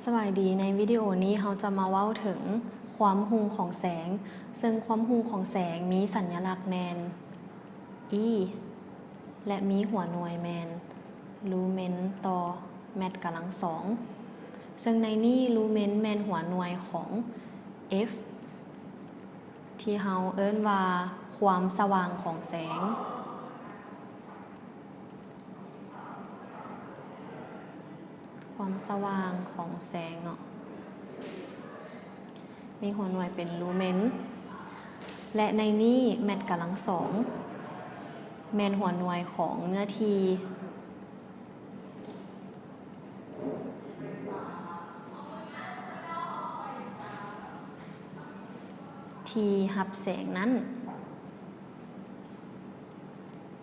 ສະບາຍດີ, ໃນວິດີໂອນີ້ເຮົາຈະມາເວົ້າເຖິງຄວາມຮຸ່ງຂອງແສງ, ເຊິ່ງຄວາມຮຸ່ງຂອງແສງມີສັນຍະລັກແມ່ນ E ແລະ ມີຫົວໜ່ວຍແມ່ນລູເມັນຕໍ່ແມັດກຳລັງສອງ, ເຊິ່ງໃນນີ້ລູເມັນແມ່ນຫົວໜ່ວຍຂອງ F ທີ່ເຮົາເອີ້ນວ່າຄວາມສະຫວ່າງຂອງແສງ. ຄວາມສະຫວ່າງຂອງແສງເນາະ ມີຫົວໜ່ວຍເປັນລູເມັນ ແລະ ໃນນີ້ແມັດກຳລັງສອງແມ່ນຫົວໜ່ວຍຂອງເນື້ອທີ່ ທີ່ຮັບແສງນັ້ນ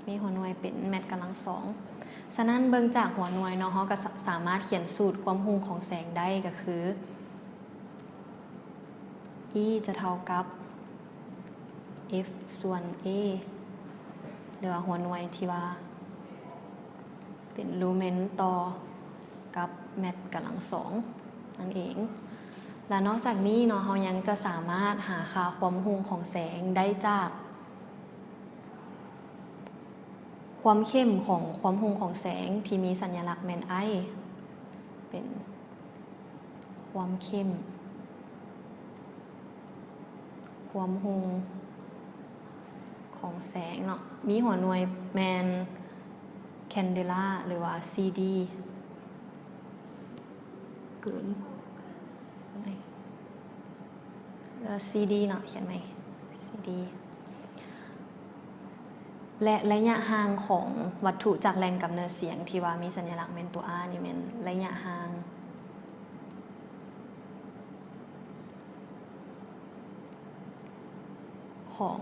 ມີຫົວໜ່ວຍເປັນແມັດກຳລັງສອງ. ສະນັ້ນເບິ່ງຈາກຫົວໜ່ວຍເນາະ ເຮົາກໍສະ ສາມາດຂຽນສູດຄວາມຮຸ່ງຂອງແສງໄດ້ ກໍຄື E ຈະເທົ່າກັບ F ສ່ວນ A ຫຼືວ່າຫົວໜ່ວຍທີ່ວ່າເປັນລູເມັນຕໍ່ກັບແມັດກຳລັງສອງນັ້ນເອງ. ແລະ ນອກຈາກນີ້ເນາະ ເຮົາຍັງຈະສາມາດຫາຄ່າຄວາມຮຸ່ງຂອງແສງໄດ້ຈາກ ຄວາມເຂັ້ມຂອງຄວາມຮຸ່ງຂອງແສງທີ່ມີສັນຍະລັກແມ່ນ I ເປັນຄວາມເຂັ້ມ ຄວາມຮຸ່ງຂອງແສງເນາະ ມີຫົວໜ່ວຍແມ່ນ candela ຫຼືວ່າ C D ເກີນ ເອີ C D ເນາະ ຂຽນໃໝ່ C D ແລະ ໄລຍະຫ່າງຂອງວັດຖຸຈາກແຫຼ່ງກຳເນີດສຽງທີ່ວ່າມີສັນຍະລັກແມ່ນຕົວ R ນີ້ແມ່ນໄລຍະຫ່າງຂອງ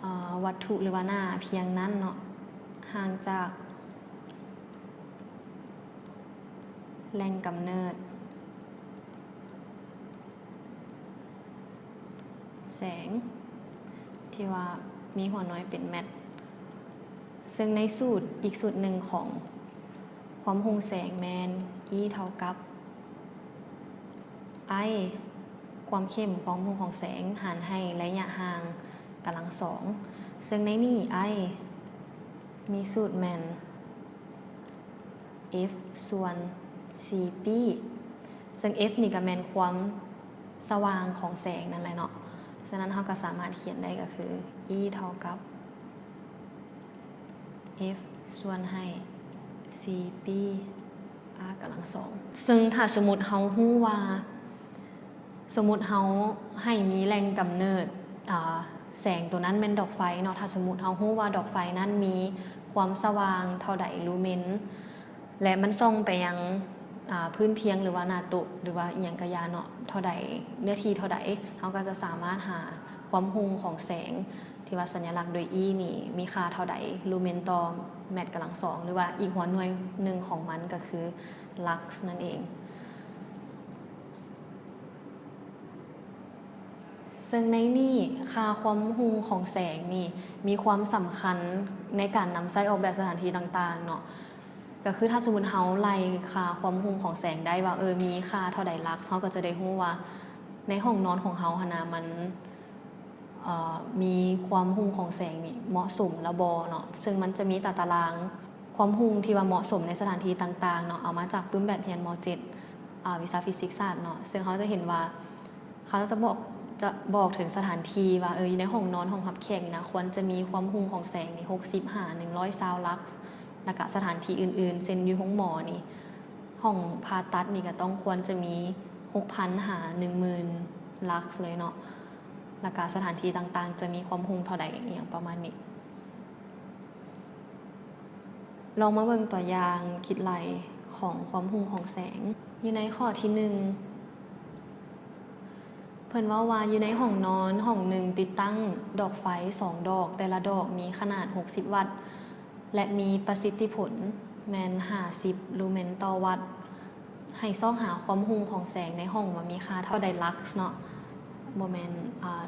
ອາ ວັດຖຸ ຫຼືວ່າໜ້າພຽງນັ້ນເນາະ ຫ່າງຈາກແຫຼ່ງກຳເນີດແສງ ທີ່ວ່າມີຫົວໜ່ວຍເປັນແມັດ. ເຊິ່ງໃນສູດ ອີກສູດໜຶ່ງຂອງຄວາມຮຸ່ງແສງແມ່ນ E ເທົ່າກັບ I ຄວາມເຂັ້ມຄວາມຮຸ່ງຂອງແສງ ຫານໃຫ້ໄລຍະຫ່າງກຳລັງສອງ ເຊິ່ງໃນນີ້ I ມີສູດແມ່ນ F ສ່ວນ C P ເຊິ່ງ F ນີ້ກໍແມ່ນຄວາມສະຫວ່າງຂອງແສງນັ້ນແຫຼະເນາະ. ສະນັ້ນເຮົາກໍສາມາດຂຽນໄດ້ກໍຄື E ເທົ່າກັບ F ສ່ວນໃຫ້ C P R ກຳລັງສອງ. ເຊິ່ງຖ້າສົມມຸດເຮົາຮູ້ວ່າ ສົມມຸດເຮົາໃຫ້ມີແຫຼ່ງກຳເນີດ ອາ ແສງໂຕນັ້ນແມ່ນດອກໄຟເນາະ, ຖ້າສົມມຸດເຮົາຮູ້ວ່າດອກໄຟນັ້ນມີຄວາມສະຫວ່າງເທົ່າໃດລູເມັນ ແລະ ມັນສ່ອງໄປຍັງ ອາ ພື້ນພຽງ ຫຼືວ່າໜ້າໂຕະ ຫຼືວ່າອີ່ຫຍັງກະຢ່າເນາະ ເທົ່າໃດ ເນື້ອທີ່ເທົ່າໃດ, ເຮົາກໍຈະສາມາດຫາຄວາມຮຸ່ງຂອງແສງ ທີ່ວ່າສັນຍະລັກໂດຍ E ນີ້ມີຄ່າເທົ່າໃດລູເມັນຕໍ່ແມັດກຳລັງສອງ ຫຼືວ່າອີກຫົວໜ່ວຍໜຶ່ງຂອງມັນກໍຄື lux ນັ້ນເອງ. ເຊິ່ງໃນນີ້ຄ່າຄວາມຮຸ່ງຂອງແສງນີ້ມີຄວາມສຳຄັນໃນການນຳໃຊ້ອອກແບບສະຖານທີ່ຕ່າງໆເນາະ. ກໍຄືຖ້າສົມມຸດເຮົາໄລ່ຄ່າຄວາມຮຸ່ງຂອງແສງໄດ້ວ່າ ເອີ ມີຄ່າເທົ່າໃດ lux ເຮົາກໍຈະໄດ້ຮູ້ວ່າໃນຫ້ອງນອນຂອງເຮົາຫັ້ນນະ ມັນ ເອີ ມີຄວາມຮຸ່ງຂອງແສງນີ້ເໝາະສົມແລ້ວບໍ່ເນາະ. ເຊິ່ງມັນຈະມີຕາຕະລາງຄວາມຮຸ່ງທີ່ວ່າເໝາະສົມໃນສະຖານທີ່ຕ່າງໆເນາະ ເອົາມາຈາກປຶ້ມແບບຮຽນ ມໍເຈັດ ອາ ວິຊາຟີຊິກສາດເນາະ. ເຊິ່ງເຮົາຈະເຫັນວ່າ ເຂົາເຈົ້າຈະບອກ ຈະບອກເຖິງສະຖານທີ່ວ່າ ເອີ ຢູ່ໃນຫ້ອງນອນ ຫ້ອງຮັບແຂກນີ້ນະ ຄວນຈະມີຄວາມຮຸ່ງຂອງແສງນີ້ ຫົກສິບຫາ ໜຶ່ງຮ້ອຍຊາວ lux ແລ້ວກະສະຖານທີ່ອື່ນໆ ເຊັ່ນຢູ່ໂຮງໝໍນີ້ ຫ້ອງຜ່າຕັດນີ້ກະຕ້ອງຄວນຈະມີ ຫົກພັນ ຫາ ໜຶ່ງໝື່ນ lux ເລີຍເນາະ. ແລ້ວກະສະຖານທີ່ຕ່າງໆ ຈະມີຄວາມຮຸ່ງເທົ່າໃດ ອີ່ຫຍັງປະມານນີ້. ລອງມາເບິ່ງຕົວຢ່າງຄິດໄລ່ຂອງຄວາມຮຸ່ງຂອງແສງ. ຢູ່ໃນຂໍ້ທີໜຶ່ງ ເພິ່ນເວົ້າວ່າຢູ່ໃນຫ້ອງນອນຫ້ອງໜຶ່ງ ຕິດຕັ້ງດອກໄຟສອງດອກ, ແຕ່ລະດອກມີຂະໜາດຫົກສິບວັດ ແລະ ມີປະສິດທິຜົນແມ່ນຫ້າສິບລູເມັນຕໍ່ວັດ. ໃຫ້ຊອກຫາຄວາມຮຸ່ງຂອງແສງໃນຫ້ອງວ່າມີຄ່າເທົ່າໃດ lux ເນາະ, ບໍ່ແມ່ນ ອາ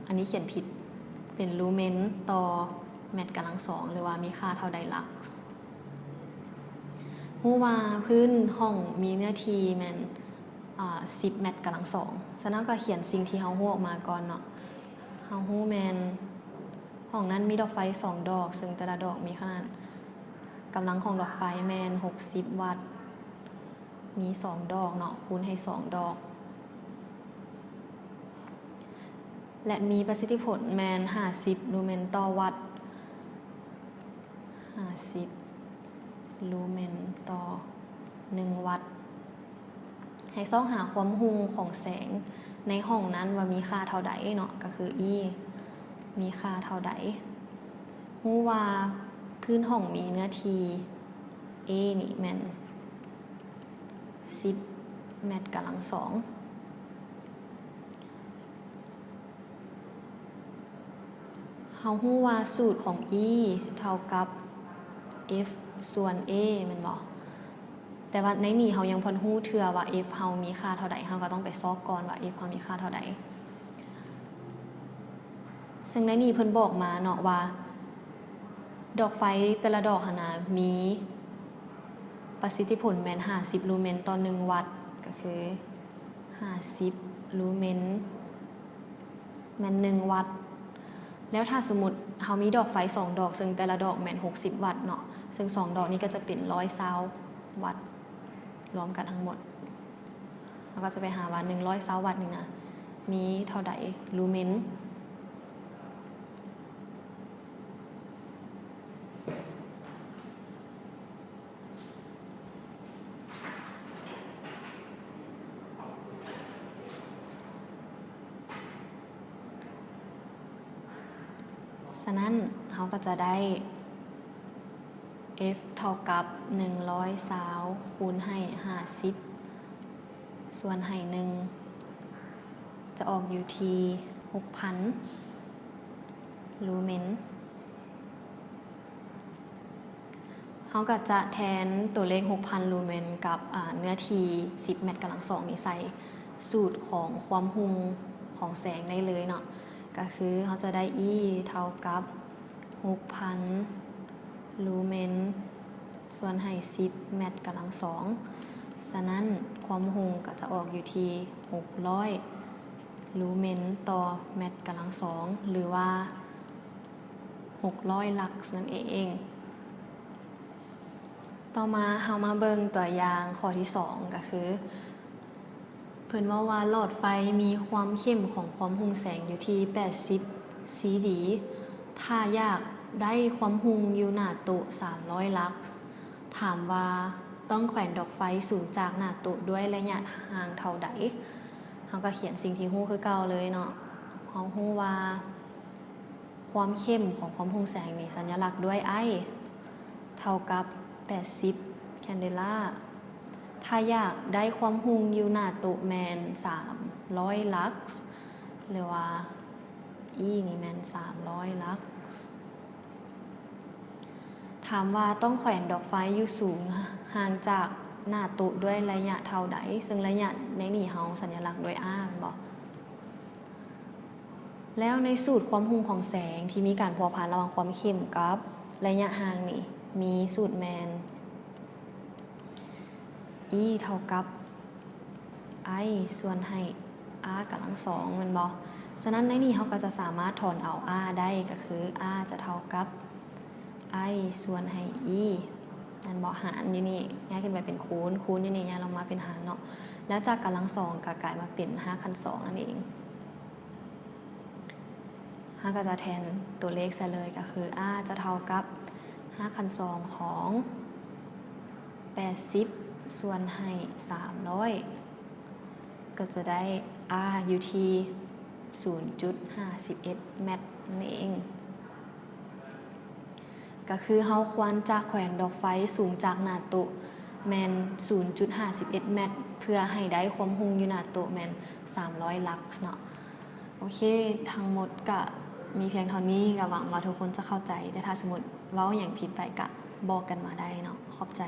ອັນນີ້ຂຽນຜິດ ເປັນລູເມັນຕໍ່ແມັດກຳລັງສອງ ຫຼືວ່າມີຄ່າເທົ່າໃດ lux. ຮູ້ວ່າພື້ນຫ້ອງມີເນື້ອທີ່ແມ່ນ ອາ ສິບແມັດກຳລັງສອງ. ສະນັ້ນເຮົາກໍຂຽນສິ່ງທີ່ເຮົາຮູ້ອອກມາກ່ອນເນາະ. ເຮົາຮູ້ແມ່ນຫ້ອງນັ້ນມີດອກໄຟສອງດອກ, ເຊິ່ງແຕ່ລະດອກມີຂະໜາດ ກຳລັງຂອງດອກໄຟແມ່ນຫົກສິບວັດ, ມີສອງດອກເນາະ, ຄູນໃຫ້ສອງດອກ. ແລະ ມີປະສິດທິຜົນແມ່ນຫ້າສິບລູເມນຕໍ່ວັດ, ຫ້າສິບລູເມນຕໍ່ໜຶ່ງວັດ. ໃຫ້ຊອກຫາຄວາມຮຸ່ງຂອງແສງໃນຫ້ອງນັ້ນວ່າມີຄ່າເທົ່າໃດເນາະ, ກໍຄື E ມີຄ່າເທົ່າໃດ. ຮູ້ວ່າພື້ນຫ້ອງມີເນື້ອທີ່ A ນີ້ແມ່ນສິບແມັດກຳລັງສອງ. ເຮົາຮູ້ວ່າສູດຂອງ E ເທົ່າກັບ F ສ່ວນ A ແມ່ນບໍ່? ແຕ່ວ່າໃນນີ້ເຮົາຍັງບໍ່ທັນຮູ້ເທື່ອວ່າ F ເຮົາມີຄ່າເທົ່າໃດ, ເຮົາກໍຕ້ອງໄປຊອກກ່ອນວ່າ F ເຮົາມີຄ່າເທົ່າໃດ. ເຊິ່ງໃນນີ້ເພິ່ນບອກມາເນາະວ່າ ດອກໄຟແຕ່ລະດອກຫັ້ນນະ ມີປະສິດທິຜົນແມ່ນຫ້າສິບລູເມນຕໍ່ໜຶ່ງວັດ, ກໍຄືຫ້າສິບລູເມນແມ່ນໜຶ່ງວັດ. ແລ້ວຖ້າສົມມຸດເຮົາມີດອກໄຟສອງດອກ, ເຊິ່ງແຕ່ລະດອກແມ່ນຫົກສິບວັດເນາະ, ເຊິ່ງສອງດອກນີ້ກໍຈະເປັນຮ້ອຍຊາວວັດ ລວມກັນທັງໝົດ. ເຮົາກໍຈະໄປຫາວ່າໜຶ່ງຮ້ອຍຊາວວັດນີ້ນະ ມີເທົ່າໃດລູເມນ. ສະນັ້ນເຮົາກໍຈະໄດ້ F ເທົ່າກັບໜຶ່ງຮ້ອຍຊາວຄູນໃຫ້ຫ້າສິບ ສ່ວນໃຫ້ໜຶ່ງ ຈະອອກຢູ່ທີ່ຫົກພັນລູເມນ. ເຮົາກໍຈະແທນຕົວເລກຫົກພັນລູເມນກັບ ອາ ເນື້ອທີ່ສິບແມັດກຳລັງສອງນີ້ໃສ່ສູດຂອງຄວາມຮຸ່ງຂອງແສງໄດ້ເລີຍເນາະ, ກໍຄືເຮົາຈະໄດ້ E ເທົ່າກັບຫົກພັນລູເມນ ສ່ວນໃຫ້ສິບແມັດກຳລັງສອງ. ສະນັ້ນຄວາມຮຸ່ງກໍຈະອອກຢູ່ທີ່ຫົກຮ້ອຍລູເມນຕໍ່ແມັດກຳລັງສອງ ຫຼືວ່າຫົກຮ້ອຍລັກສ໌ນັ້ນເອງ. ຕໍ່ມາເຮົາມາເບິ່ງຕົວຢ່າງຂໍ້ທີສອງ ກໍຄື ເພິ່ນເວົ້າວ່າຫຼອດໄຟມີຄວາມເຂັ້ມຂອງຄວາມຮຸ່ງແສງຢູ່ທີ່ແປດສິບຊີດີ. ຖ້າຢາກໄດ້ຄວາມຮຸ່ງຢູ່ໜ້າໂຕະສາມຮ້ອຍລັກສ໌, ຖາມວ່າຕ້ອງແຂວນດອກໄຟສູງຈາກໜ້າໂຕະດ້ວຍໄລຍະຫ່າງເທົ່າໃດ? ເຮົາກໍຂຽນສິ່ງທີ່ຮູ້ຄືເກົ່າເລີຍເນາະ. ເຮົາຮູ້ວ່າ ຄວາມເຂັ້ມຂອງຄວາມຮຸ່ງແສງນີ້ ສັນຍະລັກດ້ວຍ I ເທົ່າກັບແປດສິບແຄນເດລາ. ຖ້າຢາກໄດ້ຄວາມຮຸ່ງຢູ່ໜ້າໂຕະແມ່ນສາມຮ້ອຍລັກສ໌ ຫຼືວ່າ E ນີ້ແມ່ນສາມຮ້ອຍລັກສ໌. ຖາມວ່າຕ້ອງແຂວນດອກໄຟຢູ່ສູງຫ່າງຈາກໜ້າໂຕະດ້ວຍໄລຍະເທົ່າໃດ? ເຊິ່ງໄລຍະໃນນີ້ເຮົາສັນຍະລັກດ້ວຍ R ແມ່ນບໍ່? ແລ້ວໃນສູດຄວາມຮຸ່ງຂອງແສງທີ່ມີການພົວພັນລະຫວ່າງຄວາມເຂັ້ມກັບໄລຍະຫ່າງນີ້ ມີສູດແມ່ນ E ເທົ່າກັບ I ສ່ວນໃຫ້ R ກຳລັງສອງ ແມ່ນບໍ່? ສະນັ້ນໃນນີ້ເຮົາກໍຈະສາມາດຖອນເອົາ R ໄດ້ ກໍຄື R ຈະເທົ່າກັບ I ສ່ວນໃຫ້ E ແມ່ນບໍ່? ຫານຢູ່ນີ້ ຍ້າຍຂຶ້ນໄປເປັນຄູນ, ຄູນຢູ່ນີ້ ຍ້າຍລົງມາເປັນຫານເນາະ. ແລ້ວຈາກກຳລັງສອງກໍກາຍມາເປັນຮາກຂັ້ນສອງນັ້ນເອງ. ເຮົາກໍຈະແທນຕົວເລກໃສ່ເລີຍ ກໍຄື R ຈະເທົ່າກັບຮາກຂັ້ນສອງຂອງແປດສິບ ສ່ວນໃຫ້ສາມຮ້ອຍ ກໍຈະໄດ້ R ຢູ່ທີ່ສູນຈຸດຫ້າສິບເອັດແມັດນັ້ນເອງ. ກໍຄືເຮົາຄວນຈະແຂວນດອກໄຟສູງຈາກໜ້າໂຕະແມ່ນສູນຈຸດຫ້າສິບເອັດແມັດ ເພື່ອໃຫ້ໄດ້ຄວາມຮຸ່ງຢູ່ໜ້າໂຕະແມ່ນສາມຮ້ອຍລັກສ໌ເນາະ. ໂອເຄ ທັງໝົດກະມີພຽງເທົ່ານີ້, ກະຫວັງວ່າທຸກຄົນຈະເຂົ້າໃຈ, ແຕ່ຖ້າສົມມຸດເວົ້າຫຍັງຜິດໄປກະບອກກັນມາໄດ້ເນາະ. ຂອບໃຈ.